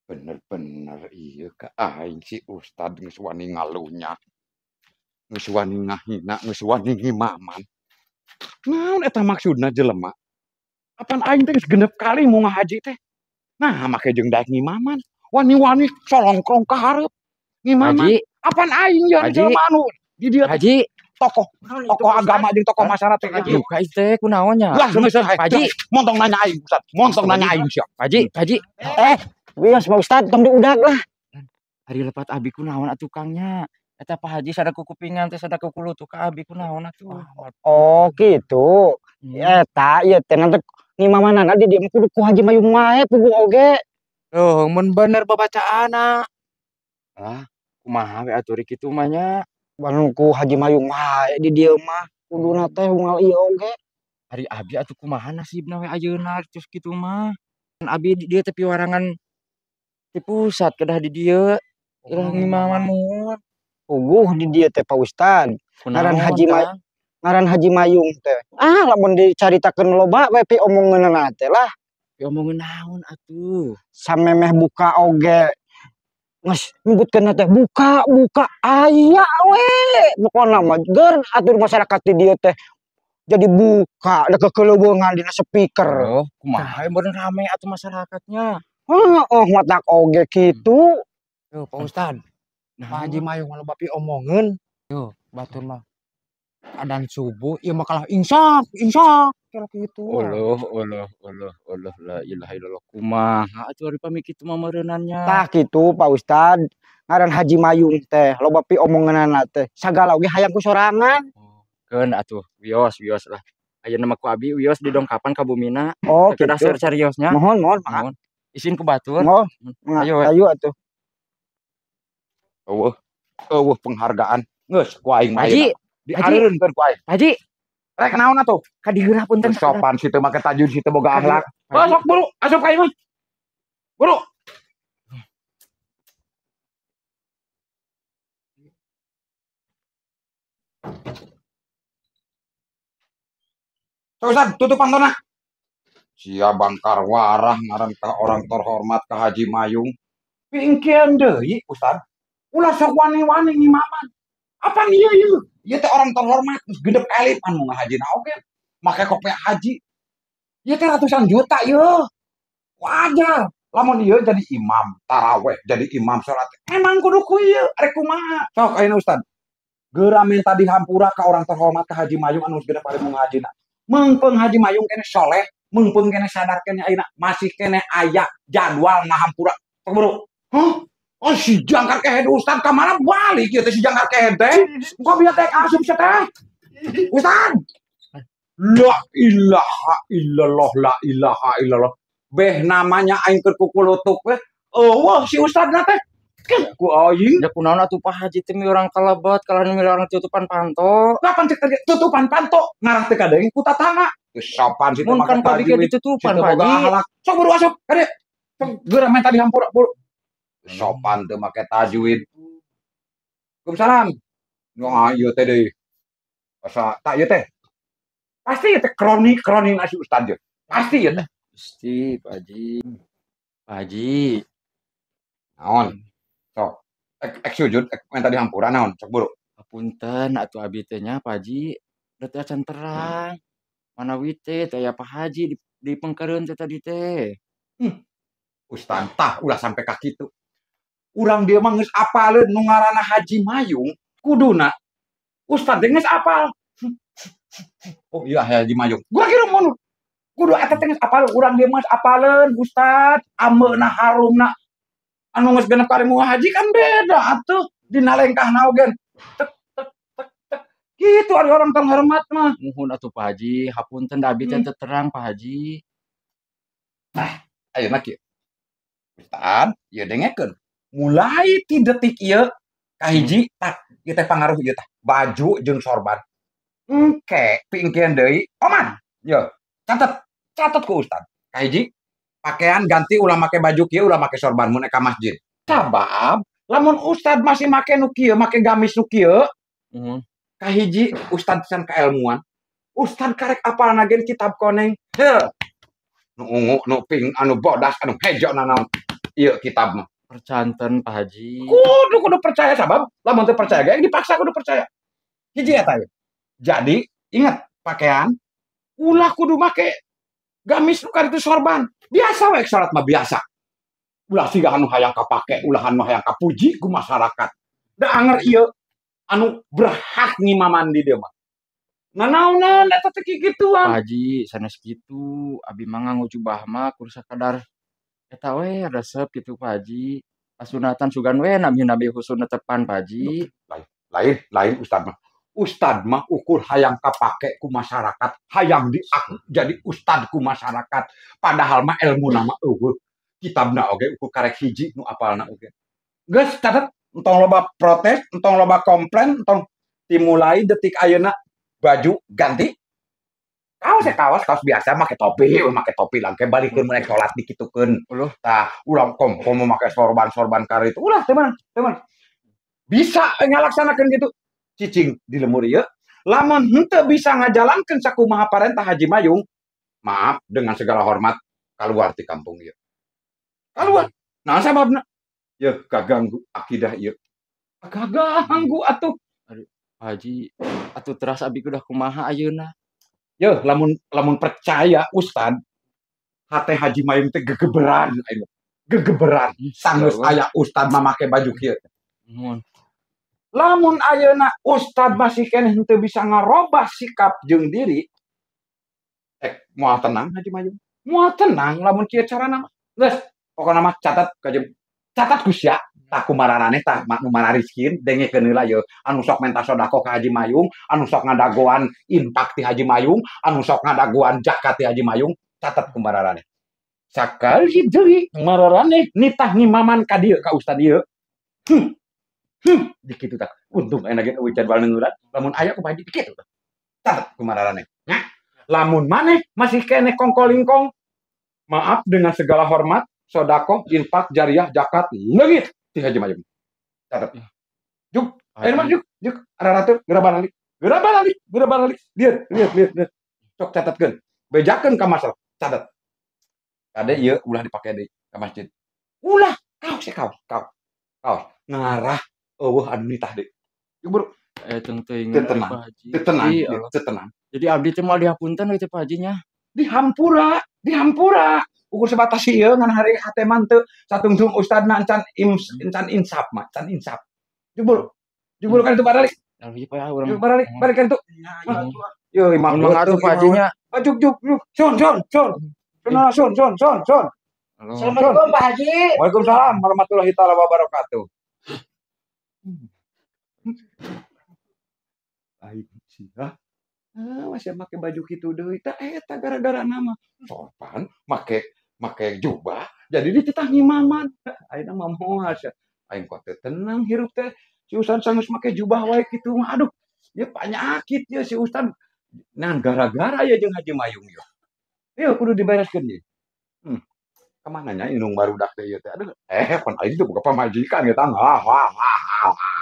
Bener-bener ieu ka aing si ustad geus wani ngalunya. Geus wani ngahina, geus wani ngimaman. Naon eta maksudna jelema? Apan aing teh geus genep kali mau ngahaji teh. Nah, make jeung daek ngimaman. Wani-wani solongkrong ka hareup. Ngimaman. Haji. Apan aing jeung jelema anu di dieu teh. Haji. Tokoh, tokoh agama jeung tokoh masyarakat. Haji. Buka teh kunaon nya? Lah, geus Haji. Montong nanya aing, Ustad. Montong nanya aing sia. Haji, Haji. Wios Pak Ustad, tong diudag lah. Ari lepat abi kunaon atuh Kang nya? Eta Pak Haji sada kukupingan teh sada kukulutu ka abi kunaon atuh. Oh, gitu. Eta ieu teh nanti ngimamanana di dieu mah kudu ku Haji Mayung wae puguh oge. Oh, mun bener babacaanna. Ah, kumaha we atuh ri kitu mah nya? Banu ku Haji Mayung wae di dieu mah kuduna teh unggal ieu oge. Ari abi atuh kumaha nasibna we ayeuna terus kitu mah. Abi di dieu teh piwarangan di pusat kedah di dieu. Ilah ngimaman muhun. Puguh di dieu teh Pak Ustad. Ngaran Kunaon, Haji Kang? Ngaran Haji Mayung teh. Ah, lamun dicaritakeun loba we pi omongeunana teh lah. Pi omongeun naon atuh? Samemeh buka oge. Geus nyebutkeun teh buka, buka aya we. Pokona mah ger atur masyarakat di dieu teh. Jadi buka da kekeleubeungan dina speaker. Oh, kumaha meureun rame atuh masyarakatnya. Heeh, matak oge kitu. Yo, Pak Ustad. Nah, Pak Haji Mayung loba pi omongeun. Yo, batur mah. Adan subuh ieu mah kalah insaf, insaf kira kitu. Allah, Allah, Allah, Allah, la ilaha illallah. Kumaha atuh ari pami kitu mah meureunannya. Tah kitu Pak Ustad. Ngaran Haji Mayung teh loba pi omongeunana teh. Sagala oge hayang ku sorangan. Oh, keun atuh, wios, wios lah. Ayeuna mah ku abi wios didongkapan ka bumina. Oh, Kedah kitu. seriusnya. Mohon, mohon, Pak. Mohon. Isin ku batur. Mohon. Ayo, we. Ayo atuh. Eueuh, eueuh penghargaan. Geus ku aing mah Haji. ayeuna. Diareureunkeun ku aing. Haji. Rek naon atuh? Ka digeurah punten. Sopan situ make tajud situ boga Ka akhlak. dieu. Oh, sok buru, asup ka imah. Buru. Sok Ustad, tutup pantona. Sia bangkar warah ngaran ka orang terhormat ka Haji Mayung. Pingkeun deui Ustad. Ulah sok wani-wani ngimaman. Apan ieu ieu? Ieu teh orang terhormat geus genep kali pan mau ngahajina oge. Make kopiah haji. Ieu teh ratusan juta ieu. Wajar lamun ieu jadi imam taraweh, jadi imam salat. Emang kudu ku ieu, arek kumaha? Sok ayeuna Ustad. Geura minta dihampura ka orang terhormat ka Haji Mayung anu geus genep kali mau ngahajina. Meungpeung Haji Mayung keneh soleh, meungpeung keneh sadar keneh ayeuna masih keneh aya jadwal ngahampura. Sok buru. Hah? Oh si jangkar kehed Ustad ka mana balik ieu teh si jangkar kehed teh? Engko bieu teh asup sia teh. Ustad. La ilaha illallah, la ilaha illallah. Beh namanya aing keur kukulutuk we. Eueuh si Ustadna teh. Kan ku aing. Da kunaon atuh Pak Haji teh mi urang kalebet kalah mi urang tutupan panto. Lah pan cek tadi tutupan panto ngarah teh kadeng ku tatangga. Geus sopan situ Mun make kan pabrik tajwid, ditutupan, situ Pak boga Haji. akhlak. Sok buru asup ka dieu. Sok geura menta dihampura buru. Sopan teu make tajwid. Waalaikumsalam. Nah, ieu teh deui. Asa tak ieu teh. Pasti ieu teh kroni-kroni si Ustad ieu. Pasti ieu teh. Gusti, Pak Haji. Pak Haji. Naon? Sok. Ek sujud, ek minta dihampura naon? Sok buru. Apunten atuh abi teh nya Pak Haji. Da teh acan terang. Manawi teh teh aya Pak Haji di pengkereun teh tadi teh. Ustad tah ulah sampai ka kitu. Urang dia mah geus apaleun nu ngaranna Haji Mayung, kuduna Ustad teh geus apal. Oh iya Haji Mayung. Gua kira mun kudu eta teh geus apal, urang dia mah geus apaleun Ustad, ameuna harumna. Anu geus genep kali mu haji kan beda atuh dina lengkahna oge. Tek tek tek tek. Gitu ari orang terhormat mah. Muhun atuh Pak Haji, hapunten da abi teh teu terang Pak Haji. Nah, ayeuna kieu. Ustad, ieu dengekeun. Mulai ti detik ieu kahiji tah ieu teh pangaruh ieu tah baju jeung sorban. Engke pingkeun deui oman. Yo, catet, catet ku Ustad. Kahiji pakaian ganti ulah make baju kieu ulah make sorban mun ka masjid. Sabab lamun Ustad masih make nu kieu, make gamis nu kieu, kahiji Ustad pisan kaelmuan. Ustad karek apalna gen kitab koneng. Heuh. Nu ungu, nu pink, anu bodas, anu hejo nanaon. Ieu kitab mah. Percanten Pak Haji. Kudu kudu percaya, sabab lamun teu percaya ge dipaksa kudu percaya. Hiji eta ye. Jadi ingat, pakaian ulah kudu make gamis nu karitu sorban. Biasa we salat mah biasa. Ulah siga anu hayang kapake, ulah anu hayang kapuji ku masyarakat. Da anger ieu anu berhak ngimaman di dieu mah. Nanaonan eta teh kikituan. Pak Haji sanes kitu, abi mah nganggo jubah mah kur sakadar eta we resep gitu Pak Haji. Pasunatan sugan we nami-nami khusus netepan Pak Haji. Lain lain ustad mah. Ustad mah ukur hayang kapake ku masyarakat, hayang diaku jadi ustad ku masyarakat. Padahal mah ilmu nama euweuh. Kitabna oge ukur karek hiji nu apalna oge. Geus catet, entong loba protes, entong loba komplain, entong dimulai detik ayeuna baju ganti. Kaos ya kaos, kaos biasa make topi, we make topi lah, ke balikeun mun salat dikitukeun. Uluh. Tah, ulah kom komo make sorban-sorban karitu. Ulah teu meunang, teu meunang. Bisa ngalaksanakeun gitu. Cicing di lemur ieu, lamun henteu bisa ngajalankeun sakumaha parentah Haji Mayung, maaf dengan segala hormat, keluar ti kampung ieu. Keluar. Nah, sababna? Yeuh kaganggu akidah ieu. Kaganggu atuh. Aduh, Pak Haji, atuh teras abi kudah kumaha ayeuna? Yeuh, lamun lamun percaya ustad, hate Haji Mayung teh gegeberan ayeuna. Gegeberan. Sanggeus aya ustad mah make baju kieu. Nuhun. Lamun ayeuna ustad masih keneh henteu bisa ngarobah sikap jeung diri, moal tenang Haji Mayung. Moal tenang lamun kieu carana mah. Geus, pokona mah catat ka catat ku sia. Tah ku mararaneh tah nu marariskin dengekeun heula yeuh. Anu sok menta sedekah ka Haji Mayung, anu sok ngadagoan infak ti Haji Mayung, anu sok ngadagoan zakat ti Haji Mayung, catat ku mararaneh. Sakali deui mararaneh nitah ngimaman ka dieu ka ustad ieu. Dikitu tah. Untung aya ge euweuh jadwal neunggeulan, lamun aya ku Haji dikitu tah. Catat ku mararaneh. Nya. Lamun maneh masih keneh kongko-lingkong, maaf dengan segala hormat, sedekah, infak, jariah, zakat leungit ti Haji Mayung. Catat. Juk, ayo mah juk, juk, ararateun geura baralik. Geura baralik, geura baralik. Lieur, lieur, lieur, lieur. Sok catatkeun. Bejakeun ka masyarakat, catat. Kade ieu ulah dipake deui ka masjid. Ulah, kaos ya kaos, kaos. Kaos. Ngarah euweuh anu nitah deui. Yuk buru. Teu teuing Teu tenang, Pak Haji. Teu tenang, Ih, Allah. Teu tenang. Jadi abdi teh moal dihapunten we teh Pak Haji nya. Dihampura, dihampura. Ukur sebatas ieu ngan hari hate mah teu satungtung ustadna encan encan insaf mah, encan insaf. Jubur. Jubur kan itu baralik. Lalu ieu Pak urang. Juk baralik, balik kan itu. Yo imam Mun atuh Pak Haji nya. Ah, juk juk juk. Sun sun sun. Sun sun sun sun sun. Halo. Assalamualaikum Pak Haji. Waalaikumsalam warahmatullahi taala wabarakatuh. Aing sia. Ah, masih make baju kitu deui tah eta gara-gara nama. Sopan make make jubah jadi dititah ngimaman. Ayeuna mah moal sia. Aing kok teu tenang hirup teh. Si Ustad sanggeus make jubah wae kitu mah aduh. Ieu panyakit ieu si Ustad. Nah gara-gara ya jeung Haji Mayung ieu. Ieu kudu dibereskeun ieu. Kamana nya indung barudak teh ieu teh. Aduh, pan aing teh boga pamajikan eta. Ha ha ha ha.